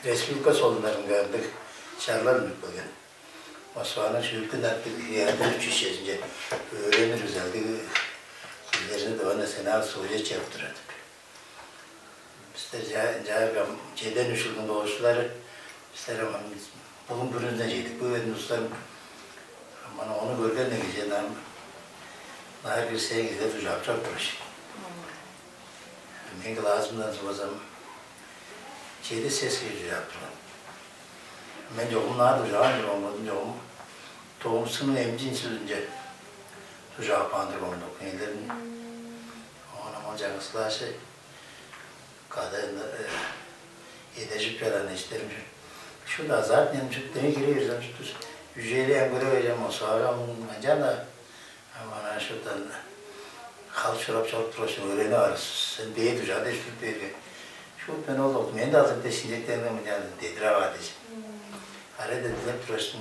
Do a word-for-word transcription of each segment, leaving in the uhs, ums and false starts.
Республика солуннарынга ындыг чарлар үнүп келген. Москваның шүлүкүн аттыг ядыр чүчезинче өөренир үзелдиг кижилерни дыван эсенал сугже чыып турар деп. Бистер жааргам чеден үш жылдың доозчулары, бистер ам булуң бүрүнүнден чедип көөбедин устарым. Мана ону көргенде кижи ам наар кирсээ кижилер дужаап чоруп турар. Мен классымдан сугазам чеди сес кижи дужаап турган. Мен чогум наар дужаан турган болдум, чогум Томскунуң эмчи институтунче дужаап каан турган болдук. Ээлерин оон ам ол чаңгыс классы када эдержип чораан эштерим. Шуут азартный чүктен кире берзем, шупту үжели ам көрүп эгем, осугагам ынчан-даа ам анаа шуптан халып-шурап чоруп тургаш, өөренип аар сен бээр дужаа дээш туруп бээрге, шуут мен ол мен-даа алзын дээш инжектериңер мынча дедир аваа дээш. Арай-да дилеп тургаштың,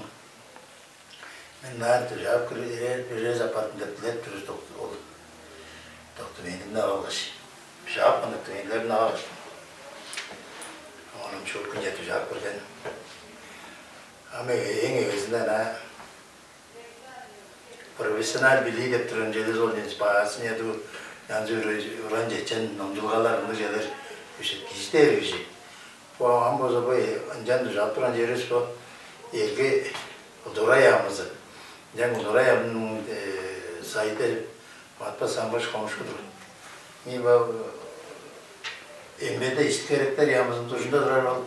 мен наар дужаап кирер бирээз апардым деп дилеп турар доктор ол. Доктор мени ап алгаш, дужаапкан доктор мени ап алгаш, оон шуут күнче дужаап кирген. Ам эң эвезинде ана профессионал билии деп турар чедир ол чедир баазын ядуу янзы уран чечен номчулгалар ындыг чедер кижи дээр кижи. Бо ам болза бо ынчан дужаап турган черивис бо эрге удура яамызы. Ынчан удура яамның сайыды Матпа Самбыш комшу-дур. Миба эмбеде ишти керектер ямызын дужунда турар ол.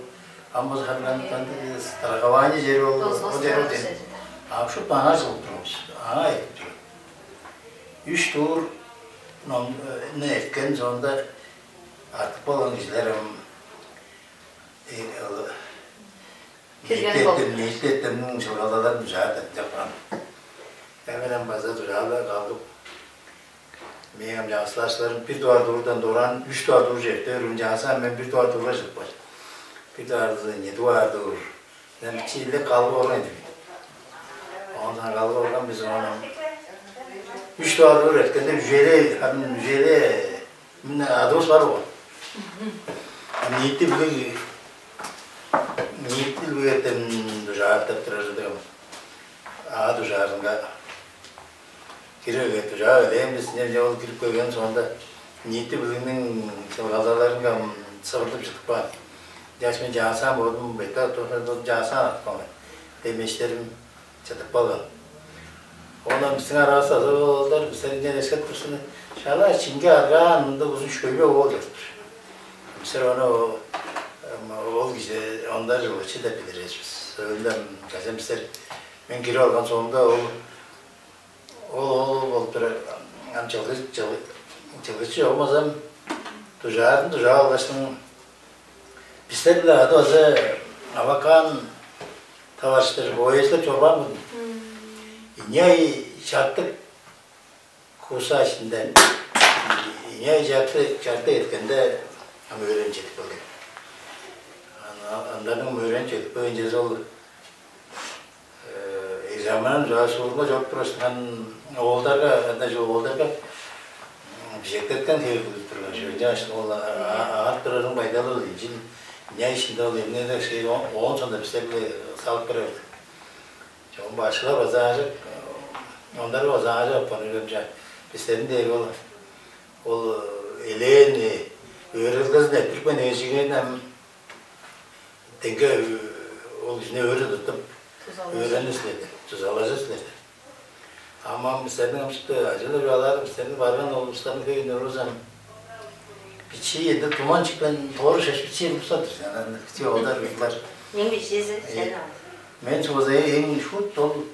Ам бо сарган страхование жери ол ол жери ол ден. Ам шут аңаа жылып турабыз. Аңаа этип тур. Үч тур номну эткен соонда артып болган кижилер ам Кирген болду. Ниитти эртемниң чылгалаларын дужаар деп чапкан. Эменен база дужаалар калдып, мээң ам чаңгыстаашыларым бир дугаар туурдан дораан үч дугаар туурже эрте берип чаңгысаан мен бир дугаар туурга чыдыпкаш, бир дугаар туурда ийи дугаар туур. Мен чиилдек калып орган эдим. Оондан калып орган биз оон үч дугаар туур эрткенде үжелээ, харын үжелээ Мына адывыс бар ол. Ниити билиг ниити билигерден дужаартап турар дегем. А дужаарынга кире дужаа элээн бис не ол кирип келген соонда ниити билигниң сылгалдаларынга сывырдып чыдып каан. Жаш мен жаасаан болдум бетте отурган жаасаан аткан. Демештерим чыдып калган. Оон бистиң аравыста олдар бистеринден эскеп турсун. Шала чинге аргаан мында узун шөйбе ол деп. Бистер ону ол кижи ондар жылгычы деп билир эвеспиз. Сөөлден кажан бистер мен кирип алган соомда ол ол ол болуп турар. Ам жылгы жылгы жылгычы болмазам дужаарын дужаап алгаштың Бистер-биле ады база авакан таварыштыр боезлеп чорбаан болдум. Иняй чартык куса ишинде, иняй чарты чарты эткенде ам өөрен чедип келген. Андарның өөрен чедип келген чезе ол экзаменин жаашуурунга чоруп тургаш, ан оолдарга, анда чок оолдарга бижектеткен хевирлиг турган чүве. Ынчангаш ол аарып турарың байдалы ол инчил. Ынча ишинде ол эмнеде шей оон соонда бистерге салып берер. Чогум башкылар база аажок, ондарга база аажок апкан үргенче бистерин дээр ол ол элээн өөрелгезин эттирипкен эжигени ам деңге ол кижини өрү туттуп, өөрени силердер, дузалажы силердер. Ам ам бистерниң амчыкты ажылы чугаалаар, бистерниң барган улустарның хөйүн орузан бичии эде туман чипкен тоору шеш бичии улустар-дыр. Анан бичии олдар улустар. Эң бичииси сен ал. Мен чугуза эң шут ол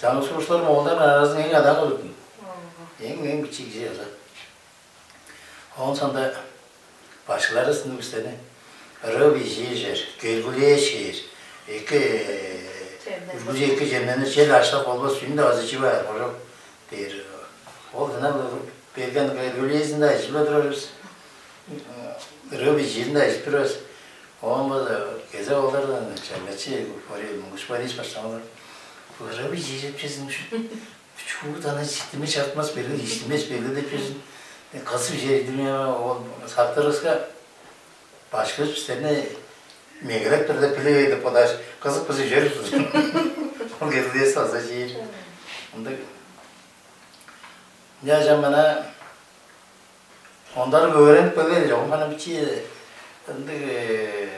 жаңы сууруштар моолдар аразының эң адаан кылыптым. Эң эң бичии кижи яза. Оон сонда башкылары сынныг бистерни рыбий жижер, гергулеш кээр, эки үргүлчү эки жемнени чел аштап болбас, сүн-даа база чип аар, кожок дээр. Ол жана берген гергулезин-даа ижип турарбыз. Рыбий жирин-даа ижип турарбыз. Оон база кезек олардан чагачы муңгуш Борис башкаңар. Рыбий жижип чезин Чуут ана читтиме чартмас берген, иштимес берген деп чүзүн кызып жердиме ол сактырыска башкыбыз бистерни Мегелеп тур деп билип эгелеп бодааш, кызып-кызып чорупсун. Ол киргизи база чиир. Ындыг. Ынча мына ондар өөренип келген чогум хана бичии ындыг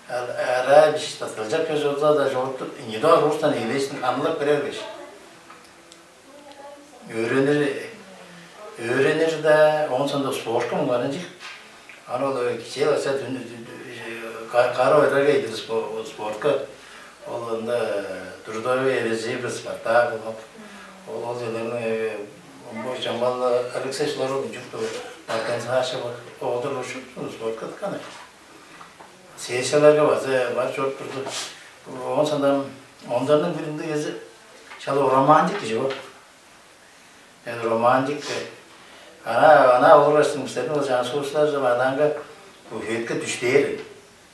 араа биш татылчап кел чорза-даа чогуттуп, ийи доор уустан эгелээштиң ханылап кирер беш. Өөренир, өөренир-даа, оон соонда спортка муңгарынчыг. Аны ол кичээ база кара ойрарга ийдир спортка. Ол ында трудовой резервы спартак болмак. Ол ол желерни бо Жамбал Алексей Шулар ол чурту Бартен Саша оодур ушуп спортка тыкканы. Сессияларга база бар чоруп турду. Оон соонда ондарның биринде кези чалоо романтик кижи бо. Романтик. Ана ана олургаштың бистерниң ол жаңсуустар адаанга буфетке дүштээр.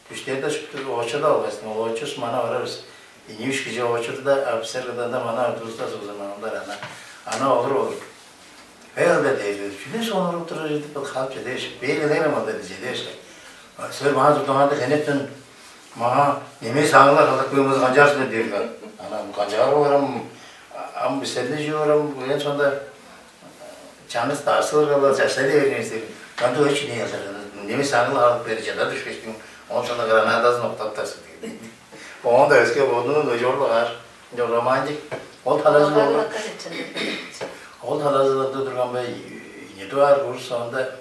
Дүштерде очуда алгаш, ол очус мана барабыс. Ийи үш кижи очурда, а бисер кыданда мана дурустас узамандар ана. Ана олур олур. Элде дээр, чүнү сонуруп турар деп бил халып чедеш. Бээр элерем алда дижедеш. Сөр маа турдуңанда кенеттен маа немес аңылар халдак көмөз канчаарсың деп дээрге. Ана канчаар барам, ам бисерни жуурам, буян сонда чаңгыс даарсылар калган чаштай берген сен. Канды өчү не язар? Немес аңыл алып бери жада дүшкештиң, он сонда гранатасын октаптарсың деген. Оон да өске бодунун ужурлугаар. Романтик. Ол талазы Ага болду. Бакка жетчен. Ол талазыларда турган бай не туар курс онда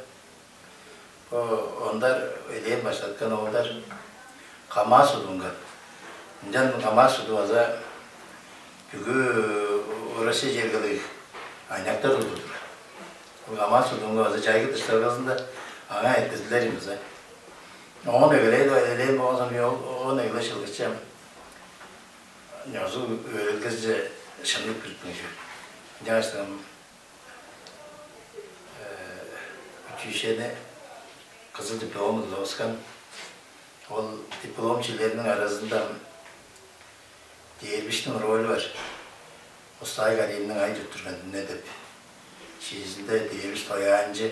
бо ондар элээн баштаткан оолдар камаз удунган. Ынчан камаз уду база бүгү Россия чергелиг айнактар удур. Ол камаз удунга база чайгы дыштаргазында аңаа эттирдилер база. Оон эгелей элээн болгон соң ол оон эгелеш чылгычам. Нёзу өөрелгеже шыннып кириптиң чүр. Ынчаштан училищени кызыл диплом доскан. Ол дипломчилерниң аразында Дээрбиштиң ролю бар. Устаай Каримниң ай туттурган дүне деп. Чиизинде Дээрбиш тояанчы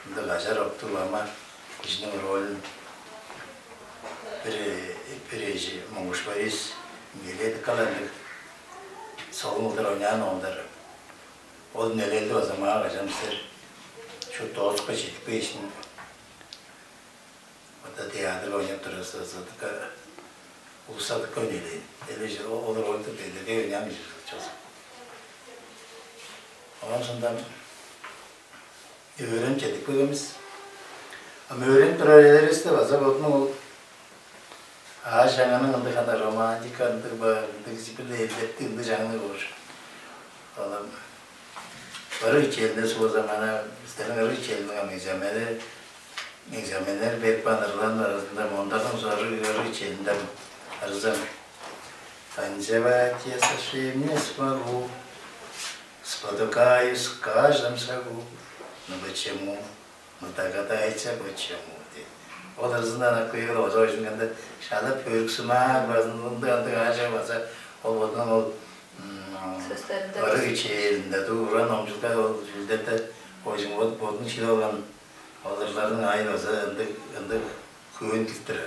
ындыг ажар оптуг ама кижиниң ролюн бир бир эжи Монгуш Борис меледик каландыг солун кылдыр ойнаан оолдар. Ол үнелелди база маа кажан сер шут доозукка чедип кээшин. Ода театрга ойнап турарза, садыка улуса дыка үнелээн. Эле же олар ойнуп белерге ойнамай чоз. Оон сондон өөренип чедип келгенбиз. А өөренип турар эдеривисте база бодунуң ол аажаңының ындыг хана романтика ындыг бар, ындыг бир элдептиг ындыг жаңныг болуш. Олам ырыг ичээлинде сууза мана бистерниң ырыг ичээлиниң ам экзамени экзаменнер берип каан ырыларның аразында мондагы узарыг ырыг ичээлинден ырызан танцевать я совсем не смогу, спотыкаюсь в каждом шагу. Ну почему? Ну догадайся почему. Ол ырызындан акыйгыл оза ойжунганда шала пөрүксүмаар базын ындыг андыг аажа база ол бодунан ол сөстеринде ырыг ичээлинде дуу уран номчулга ол чүүлдерде ойжуң бодун чилип алган ол ырларның аайы база ындыг ындыг хөөн киптир.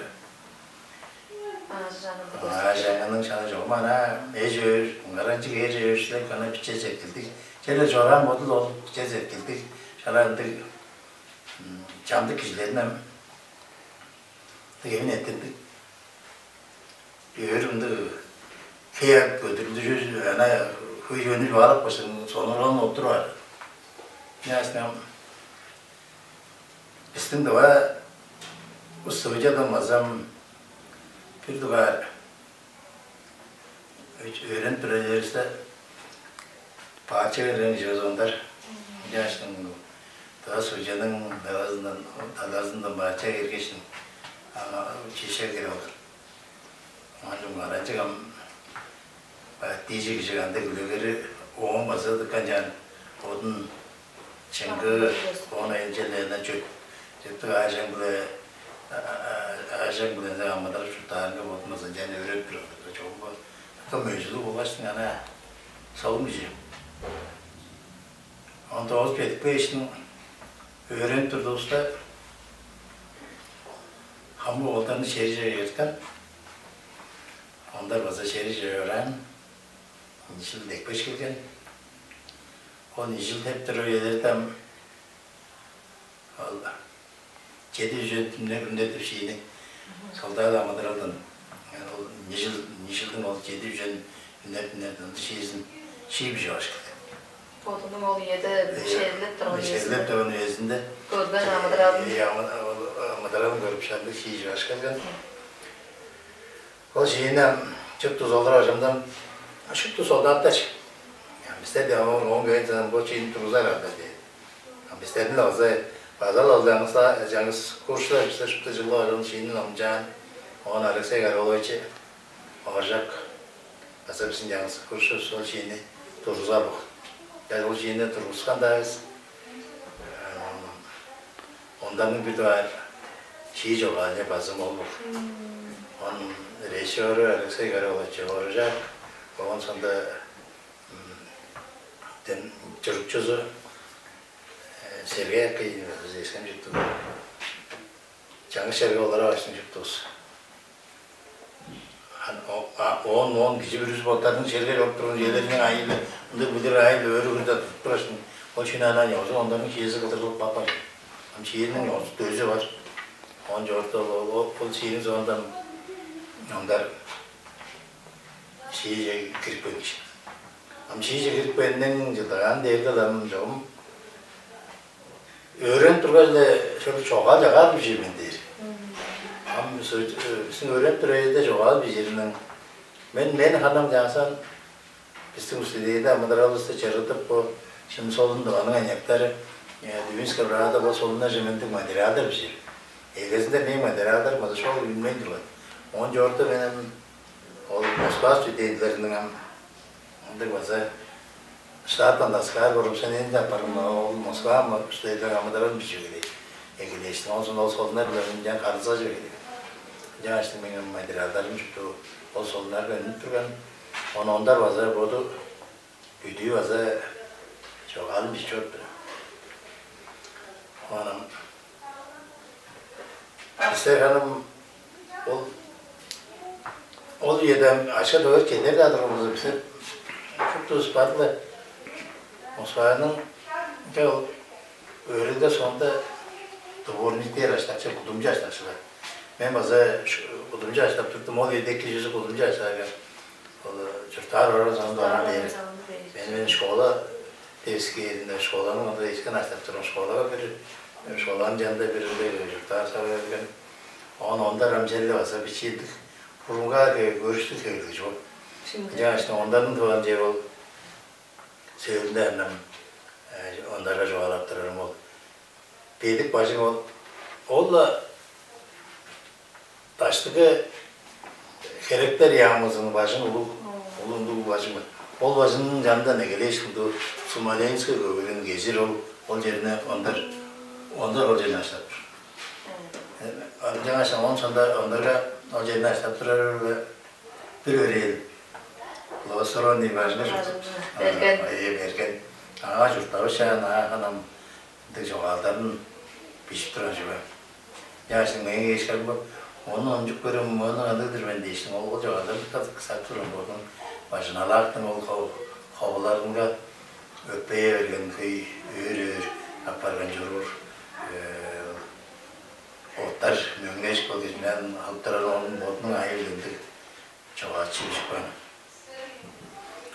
Аажаңының шаны чогум ана эш өөр, ыңаранчыг эр өөрүшүлер гана биче четкилдиг. Черле чораан бодул ол биче четкилдиг. Шала ындыг чамдык кижилерин ам дегенин эттиндиг. Өөрүмдү хеяк көдүрүлдүжү ана хөй жөнү чугаалап кылсын сонурган оттуруп аар. Ясно. Бистиң дыва устугуҗадан базам бир дугаар өөрүнүп турар эвесте паачы берген чыгызындар. Яшның дыва сугуҗаның далазындан далазындан паача киргешин чише кирип алган. Оон чуңгаранчыгам баттыыжы кижи кандыг үлегери оон база канчаан одун чыңгыы оон айынчалыына чөт чөптүг аажаң биле аажаң биле амыдырып чурттаарынга бодун база ынчаан өөредип турар чогум бо кым өзүлүг болгаштың ана солун кижи. Он тогуз бедик бээшиң өөренип турдувуста Хамык оолдарны шери чыгырткан, ондар база шери чыгырган, ижил депкеш келген. Ол ижил деп турар үелерде ам ол «Чеди үжен үнер үнер» деп шиини солдат амыдыралдан, ол ижил, ижилдиң ол чеди үжен үнер үнер ындыг шиизин шиип чыгаш келген. Бодунуң ол үеде шерилеп турган үезинде, шерилеп турган үезинде көрген амыдыралын, э, амы-, ол амыдыралын көрүп, шаандыг шии чыгаш келген. Ол шиини ам шупту солдат, ожамдан, шупту солдаттар: «Бисте де оон, оон кээп, бо шиини тургузар ада» дээр. Бистерни-ле база, база-ла ол чаңгыс, чаңгыс курсчулар, бисте шупту чылгы ожам шиини номчаан, оон Алексей Караулович Ооржак база бистиң чаңгыс курсчувус ол шиини тургузар болган. Даа ол шиини тургускан-даа бис, ондарның бир дугаар шии чогаалчы база ол болган. Оон режиссёру Алексей Караулович Ооржак, оон соонда, м, дем чурукчузу, э, Сергей Акый, база эскем чурттуг. Чаңгыс черге олар баштың чурттувус. Ан-, о-, а, оон, оон кижи бүрүзү боттарының черге чоруп турган черлериниң айыылы, ындыг билир айыылы өрү-хүрде тудуп турар-дыр. Ол шиини анаа ёзу, ондарның шиизи кылдырылып каапкан. Ам шииниң ёзу, дөзү бар. Оон чоорту ол, ол, ол шииниң соонда ондар шииже кирип келген кижи. Ам шииже кирип келгениниң чылдагааны дээрге-ле ам чогум өөренип тургаш-ла, шо бир чогаал-чагаал бижиир мен дээр. Ам бис, э, бистиң өөренип турар үеде чогаал бижиириниң, мен, мен ханам чаасан, бистиң студияда амыдыралывысты чырыдып, бо шын солун Тываның аныяктары, э, Тувинская правда, бо солуннарже мындыг материалдар бижиир. Эгезинде мээң материалдарым база шоолуг үнмейн турган. Оон чоорту мен ам ол Москва студияларының ам ындыг база штаттан даскаар көрүмсененди апарган, ол Москва ам студиялар амыдыралын бижип эгелээш-, эгелээштиң. Оон соонда ол солуннар-биле мынчаан харылзажып эгелээн. Ынчангаш мээң ам материалдарым шупту ол солуннарга үнүп турган. Оон ондар база боду бүдүү база чогаалын бижип чоруптар. Оон ам бистер ханам ол, ол үеде ам акша-даа чедер-даа турган болза, бистер шуптувус бадылы Москваның, че, ол өөредилге соонда дворниктер аштакчы, кудумчу аштакчылар. Мен база ш-, кудумчу аштап турдум, ол үеде эки чүзү кудумчу аштаарга. Ол, э, чурттаар оран-саваны дораан бээр. Мен, мен школа девискээринде, школаның ында эшкен аштап турган, школага бир, школаның чанында бир ындыг чурттаар сава берген. Оон ондар ам черле база бичиилдиг, бурунгаар ке-, көрүштүг хевирлиг чүве. Ынчангаш ондардың тыван чер ол сөөлүнде ам, э, ондарга чугаалап турарым ол. Бедик бажың ол, ол-ла даштыкы херектер яамызының бажың улуг, улуг, улуг бажың бар. Ол бажыңның чанындан эгелээш, ындыг Смоленская көбелен кезир ол, ол черине ондар, ондар ол черине аштап тур. Ынчангаш оон соонда ондарга ол черине аштап турар бир өрээл. Лоосуроон ибажыңар чурттуп, берген. Ага, чурттавышаан, ага, ханам ындыг чогаалдарын бижип турган чүве. Яшың мээң эшкерим бо, ону ончуп көрем, ону ындыг-дыр мен дээштиң, ол, ол чогаалдарын кысап турган болдум. Бажыналаактың ол хо-, ховуларынга өппее берген хөй өөр-өөр апарган чоруур, э, оттар мөңнежип калгаш, мен алып турар, ону бодунуң айы-биле ындыг чогаачы бижип каан.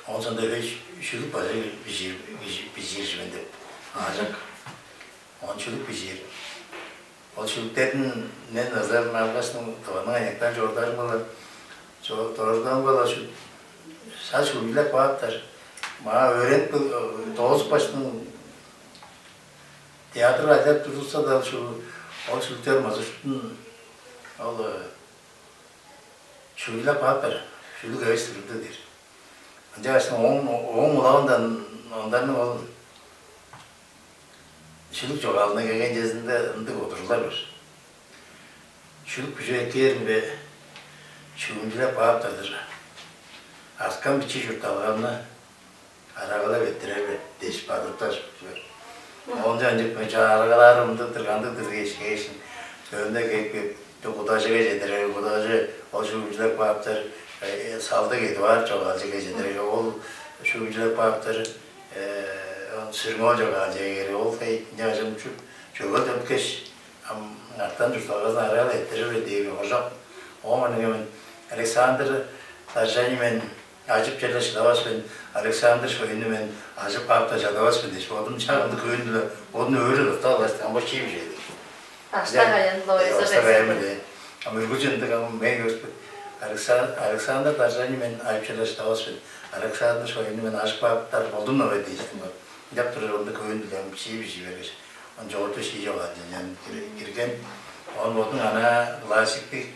Оон соонда хөй шүлүк база бижиир, бижи-, бижиир мен деп аажок. Оон шүлүк бижиир. Ол шүлүктерин мен база алгаш, Тываның аныяктарын чорударым болар. Чо-, чорударым болар, шу-, шаа шүлүглеп кааптар. Маа өөренип кел-, доозупкаштың театрга ажап турзувусса-даа, шу-, ол шүлүктер база шуптун ол, э, шүлүглеп каап бер, шүлүк эвес-тир ындыг дээр. Ынчангаш ооң, ооң улавындан ондарның ол шүлүк чогаалына келген чезинде ындыг удурлар бар. Шүлүк күжү эккээринге шүүмчүлеп кааптар-дыр. Арткан бичии чуртталгамны арагалап эрттирер бе дээш бадыптар чүве. Оон чанчык мынча арагалаар ындыг-дыр, кандыг-дыр дээш кээшин, өөнде кээп кээп, Кудажыга чедирер, Кудажы ол шүүмчүлеп кааптар, Салдыг Эдуард чогаалчыга чедирер, ол шүүмчүлеп кааптар, Сүрүңүөл чогаалчыга кээрге, ол хей ынча ажамчук чөгел төткеш, ам артан чуртталгазын араал эрттирер бе дээри ожак. Ооң ынча мен Александр Даржани мен ажып черле шыдавас мен, Александр Шоюну мен ажып каап-даа чадавас мен дээш, бодум чагымды көөн-биле бодун өөрүп ыктап алгаш, ам бо чиим чүве. Аштак аян лояза. Аштак аян биле. Ам үргүлчү ындыг ам мен көрүп, Александр Даржани мен ажып черле шыдавас мен, Александр Шоюну мен ажып кааптар болдум но бе дээштим. Ынчап турар онда көөн-биле ам чиим чиим бергеш, он чогурту шии чогаалчыга кирген. Он бодун ана классиктик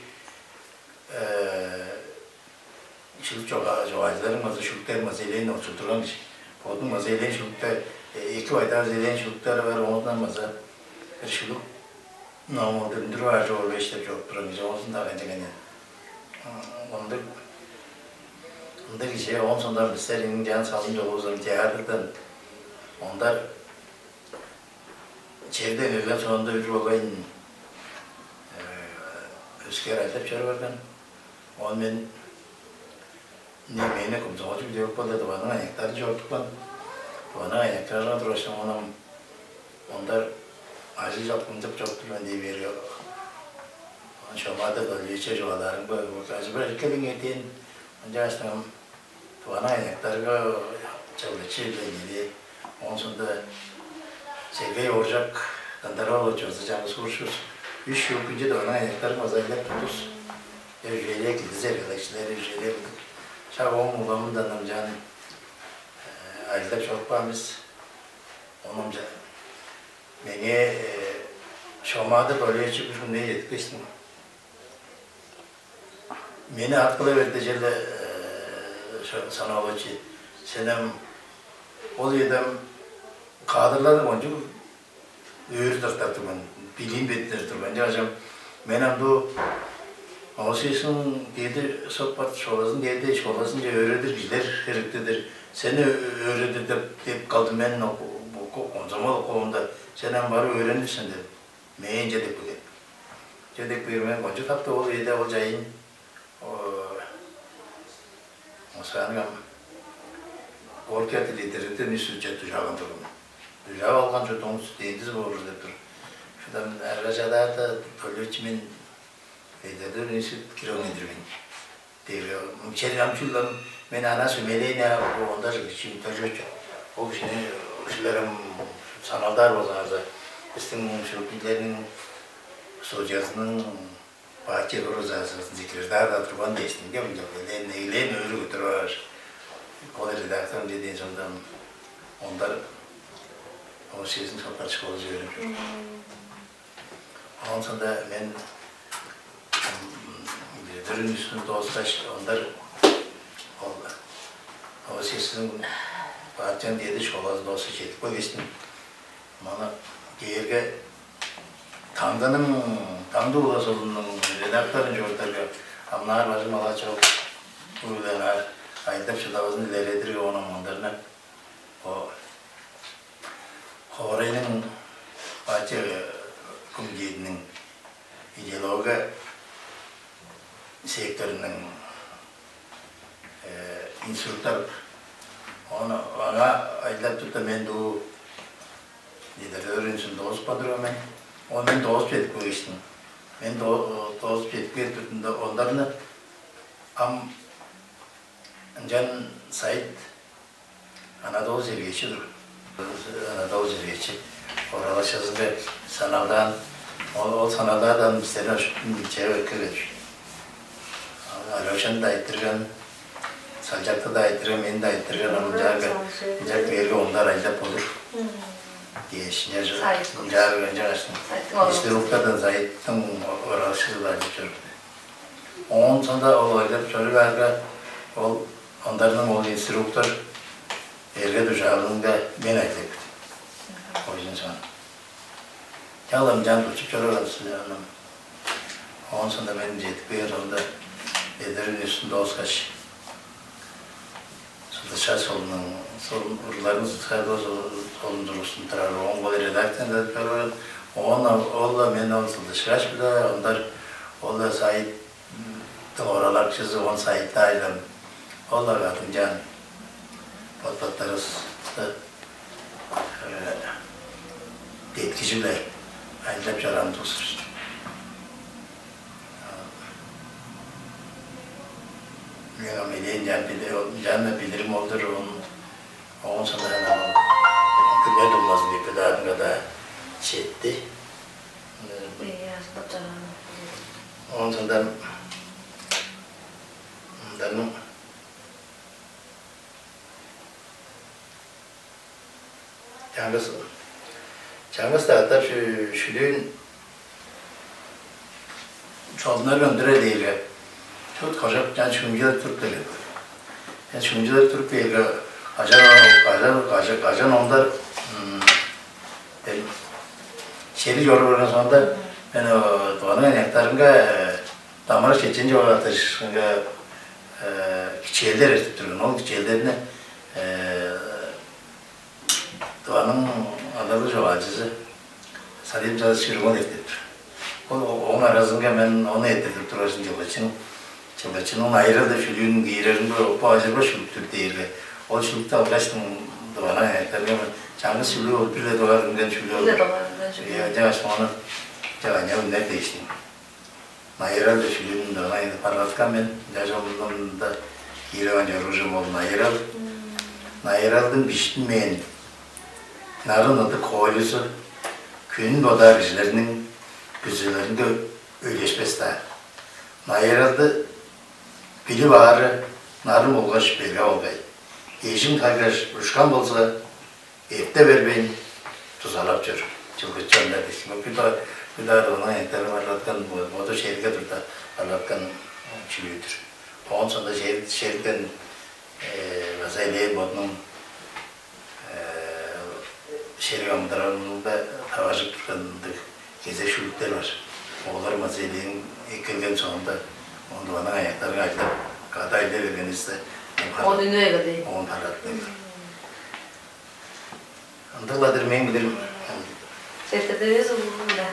шүлүк чогаалчыларның база шүлүктерин база элээн очулдурган кижи. Бодунуң база элээн шүлүктер, эки байдал элээн шүлүктери бар, оозундан база бир шүлүк номулду үндүрүп аар чоор беш деп чоруп турган кижи, оозунда канча кенен ындыг ындыг кижи. Оон сондон бистер иң чаан салым чогувузун театрдан ондар черден өлген соонда үр болгайын өскээр айлап чоруп барган. Оон мен не мени комсомолчу билип болду, Тываның аныяктарын чорудупкан. Тываның аныяктарынга тургаш, оон ондар ажыл чок, мынчап чоруп тур мен дей бээрге, оон Шомаада Долевиче чугаалаарымга, ажы бир эркелиңер дээн. Ынчаштан Тываның аныяктарга чылгычы-биле, оон соонда Сергей Ооржак, Кандара-оолович база чаңгыс уурушувус. Үш чүүл күнче Тываның аныяктарын база айлап турдувус. Үжээлээ килдизи эргелекчилери, үжээлээ кылдык. Шак ооң уламындан ынчан ажылдап чоруп каан бис. Оон ынча меңээ Шомаада Долевич бир хүнней чедипкештиң. Мени ат кыла берди черле санаалычы. Сен ам ол үеде ам каадырларны кончуг өөрү тыртар турган, билиин беттер турган. Ынчангаш ам мен ам дуу Моисейстиң дээди соппарт школазын дээди школазынче өөредир кижилер херектедир. Сени өөредир деп деп калдым мен. Комсомол обкомунда сен ам барып өөренир сен деп. Мээң чедип кээр. Чедип кээр мен кончуг таптыг ол үеде ол чайын Москваның ам Горький литературный институтче дужааган турган. Дужаап алган чуртуңуз дээдизи боор деп тур. Шудан арга чадаарда төлөөчү мен литературный институт кире оңнедир мен. Дээрге черам чүл ам мен ана сүмелейн онда чүл чим төлөөчү. Ол кижини силер ам саналдаар болзуңарза, бистиң шүлүкчүлерниң студиясының бачы розасын секретарь-даа турган дээштиң деп ынча элээн эгелээн өөрү көтүрүп алгаш, ол редакторун деден сондон ондар ол сезин сапар школаже берип чор. Оон соонда мен бир төрүн үстүн дооскаш, ондар ол ол сезин партияның деди школазын дооскаш чедип келгештим. Мана кээрге Таңдының, Таңды улас улунуң редакторун чордарга, амнаар бажым ала чок уйланаар, айдап шыдавазын илередирге, оон аммандарны о хоорайның бачы комитетиниң идеология секторунуң инструктор. Ону аңаа айдап турда мен дуу литература институтун доозупкан турган мен. Ол мен доозуп чедип кээштиң. Мен доозуп чедип кээп турдумда, ондарны ам ынчан сайыт Анадолу Сергеевич-тир. Анадолу Сергеевич оралакчызынга саналдаан, ол ол саналдаадан бистерни ошуптун чеп эккелген. Алёшаны-даа айтырган, Салчакты-даа айтырган, мени-даа айтырган, ам ынчаарга ынчап кээрге ондар айлап болур дээш, ынчаар ынчаарга ынчагаштың инструктор-даа сайыттың оралакчызы-даа деп чорду. Оон соонда ол ойлап чоруп аарга, ол ондарның ол инструктор эрге дужаалынга мен айтып койзун соон. Чалым чан тучуп чоруур аны. Оон соонда мен жетип кээр соонда эдерин үстүн дооскаш, сылдышка солунуң солун урларын сылдышка солун тургустун турар. Оон ол редакцияны чоруур. Оон ол мен ол сылдышкаш биле ондар Ол-ла сайыттың оралакчызы, он сайытта айлам. Ол-ла кадынчаан бот-боттарывысты деткижи-биле ажылдап чораан улус-тур. Мээң ам элээн чан билир, чан билирим ол-дур, оон, оон соонда ам күрүне дуңмазын депутатынга-даа четти. Бээр бачаан. Оон соонда мындан чаңгыс, чаңгыс-даа аъттар шүлүүн чолуннарга үндүрер дээрге, шуут кожап чан шүмчүлеп туруп келген. Мен шүмчүлеп туруп кээрге, кажан, кажан, кажан, кажан ондар шери чоруп барган соонда, мен тываның аныяктарынга дамырак чечен чогуп артыш ынга кичээлдер эртип турган. Ол кичээлдерни тываның адалдыг чогаалчызы Салим Чазыш Чүрүмал эртип тур. Ол ооң аразынга мен ону эрттирип тургаш, чылгычын, чылгычынның «Найырал» деп шүлүүн кииреринге, бо ажырбас шүлүк-түр дээрге, ол шүлүктү алгаштың, тываның аныяктарынга мен чаңгыс шүлүү болуп, бир-ле дугаар үнген шүлүү болур. Бир-ле дугаар үнген шүлүү. Ынчангаш ону чаа аныяк үнер дээштиң. «Найырал» деп шүлүүнү ынча парлаткан мен, ынча чогумда киирип ан чоруур чүвем ол «Найырал». «Найыралдың бижиттинмээн нарын ыдык хоойлузу хүнүн бодаар кижилерниң күзелдеринге өйлешпес-даа. Найыралды билип аары нарын болгаш берге болгай. Эжиң тайгаш ушкан болза, эрте бербейн дузалап чор». Чылгычы ында дээш, бо күдө, күдө ону эдер парлаткан, боду шеригге турда парлаткан чүве-дир. Оон соонда шериг, шеригден база элээн бодунуң шериг амыдыралында таваржып турган ындыг кезек шүлүктер бар. Олар база элээн эккелген соонда, ону тываның аныяктарынга ажылдап, кады ажылдай бергенивисте, ону үнүп эгелээн, ону парлаттым. Ындыг-ла-дыр мээң билирим. Четтирдивис улуу-биле.